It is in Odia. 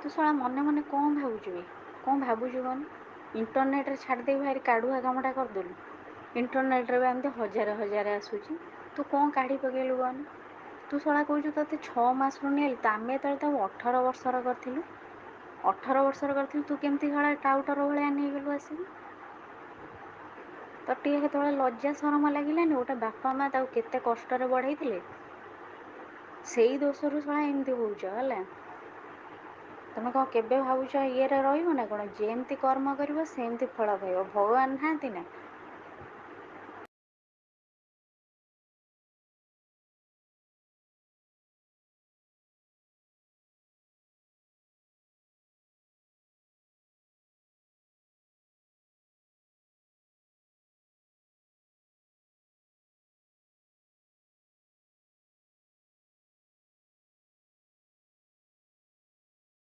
ତୁ ଶଳା ମନେ ମନେ କଣ ଭାବୁଛୁ ବେ? କଣ ଭାବୁଛୁ କହନି? ଇଣ୍ଟରନେଟ୍ରେ ଛାଡ଼ିଦେଇ ଭାରି କାଢ଼ୁଆ କାମଟା କରିଦେଲୁ। ଇଣ୍ଟରନେଟ୍ରେ ବି ଏମିତି ହଜାରେ ହଜାରେ ଆସୁଛି। ତୁ କଣ କାଢ଼ି ପକେଇଲୁ କହନି? ତୁ ଶଳା କହୁଛୁ ତୋତେ 6 ମାସରୁ ନେଲି ତ, ଆମେ ଯେତେବେଳେ ତାକୁ 18 ବର୍ଷର କରିଥିଲୁ, 18 ବର୍ଷର କରିଥିଲୁ, ତୁ କେମିତି ଶଳା ଟାଉଟର ଭଳିଆ ନେଇଗଲୁ ଆସିକି? ତ ଟିକେ ସେତେବେଳେ ଲଜ୍ଜା ସରମ ଲାଗିଲାନି? ଗୋଟେ ବାପା ମା ତାକୁ କେତେ କଷ୍ଟରେ ବଢ଼େଇଥିଲେ, ସେଇ ଦୋଷରୁ ଶଳା ଏମିତି ହଉଛ ହେଲା। ତମେ କଣ କେବେ ଭାବୁଛ ଇଏରେ ରହିବ ନା କଣ? ଯେମିତି କର୍ମ କରିବ ସେମିତି ଫଳ ପାଇବ। ଭଗବାନ ନାହାନ୍ତି ନା?